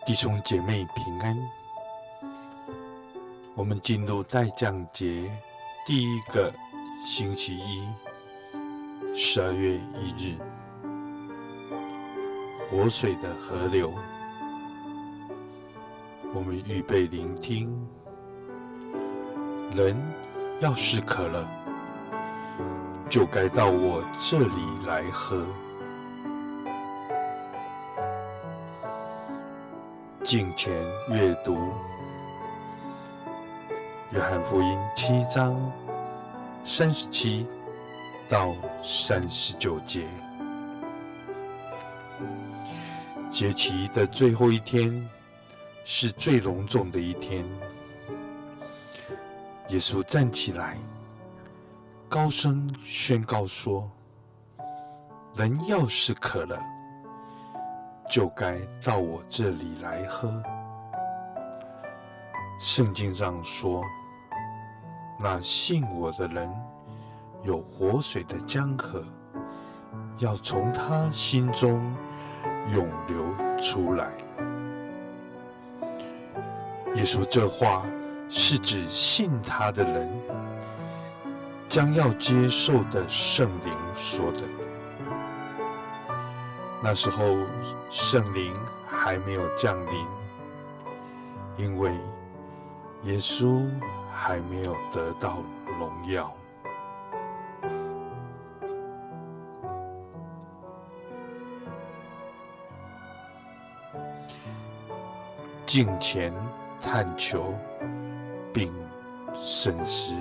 弟兄姐妹平安，我们进入待降节第一个星期一，12月1日，活水的河流。我们预备聆听。人要是渴了，就该到我这里来喝。敬前阅读《约翰福音》7章37到39节。节期的最后一天是最隆重的一天。耶稣站起来，高声宣告说：“人要是渴了，就该到我这里来喝。”圣经上说：“那信我的人，有活水的江河，要从他心中涌流出来。”耶稣这话是指信他的人将要接受的圣灵说的。那时候圣灵还没有降临，因为耶稣还没有得到荣耀。敬虔探求并深思，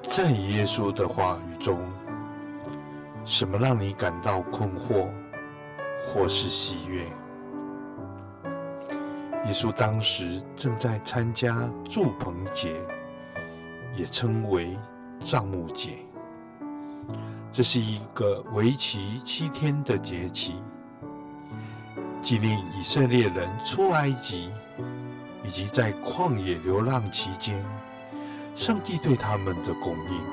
在耶稣的话语中，什么让你感到困惑或是喜悦？耶稣当时正在参加住棚节，也称为帐幕节。这是一个为期7天的节期，纪念以色列人出埃及以及在旷野流浪期间，上帝对他们的供应。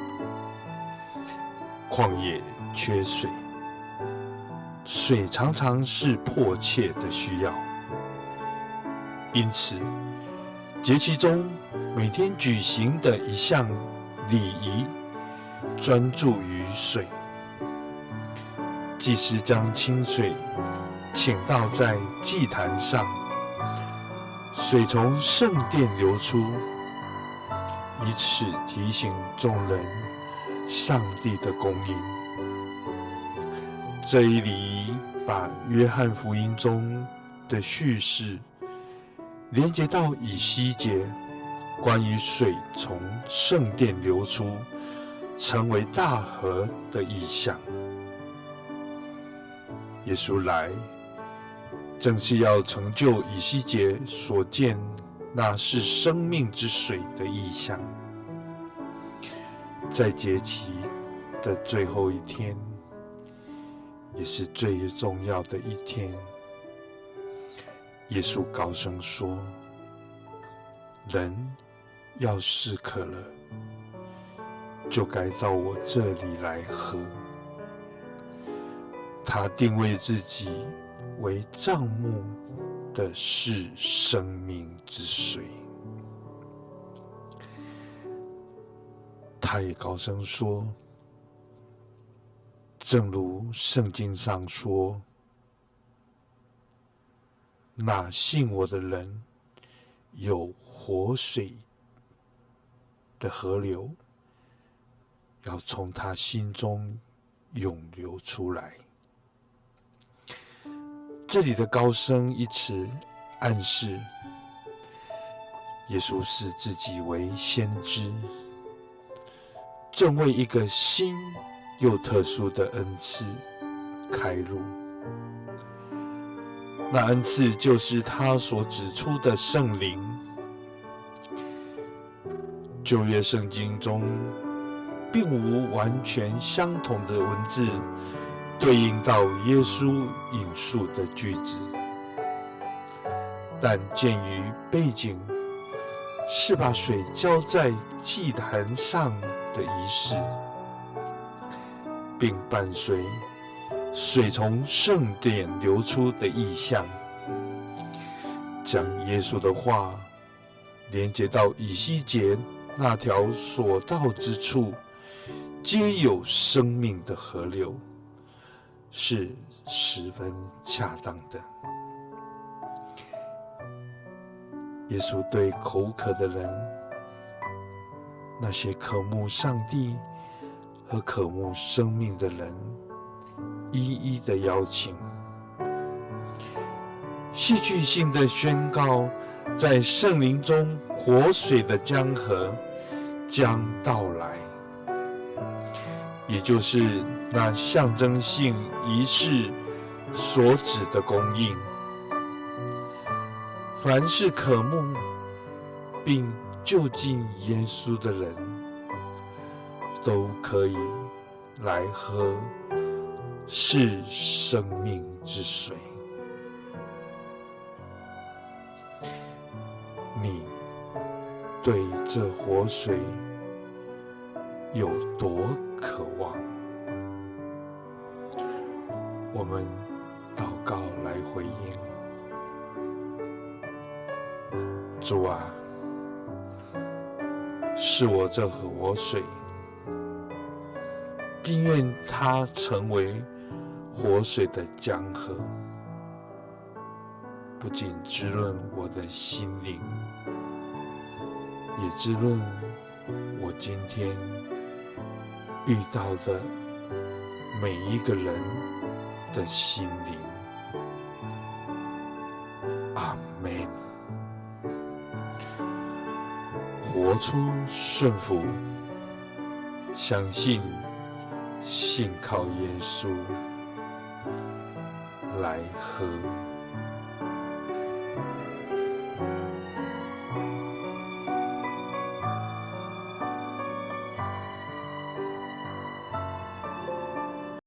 旷野缺水，水常常是迫切的需要，因此节期中每天举行的一项礼仪专注于水。祭司将清水倾倒在祭坛上，水从圣殿流出，以此提醒众人上帝的供应。这一礼仪把约翰福音中的叙事连接到以西结关于水从圣殿流出成为大河的意象。耶稣来，正是要成就以西结所见那是生命之水的意象。在节期的最后一天，也是最重要的一天，耶稣高声说：人要是渴了，就该到我这里来喝。他定位自己为帐幕的是生命之水。他也高声说，正如圣经上说，那信我的人，有活水的河流，要从他心中涌流出来。这里的高声一词暗示耶稣视自己为先知，正为一个新又特殊的恩赐开路。那恩赐就是他所指出的圣灵。旧约圣经中并无完全相同的文字对应到耶稣引述的句子，但鉴于背景是把水浇在祭坛上的仪式，并伴随水從聖殿流出的異象，將耶穌的話連接到以西結那條所到之處皆有生命的河流，是十分恰當的。耶穌對口渴的人，那些渴慕上帝和渴慕生命的人，一一的邀請，戲劇性的宣告，在聖靈中活水的江河將到來，也就是那象徵性儀式所指的供應。凡是渴慕並就近耶穌的人，都可以來喝是生命之水。你對這活水有多渴望？我們禱告來回應。主啊，賜我這活水，並願它成為活水的江河，不僅滋潤我的心靈，也滋潤我今天遇到的每一個人的心靈。阿們。活出順服，相信信靠耶穌來喝。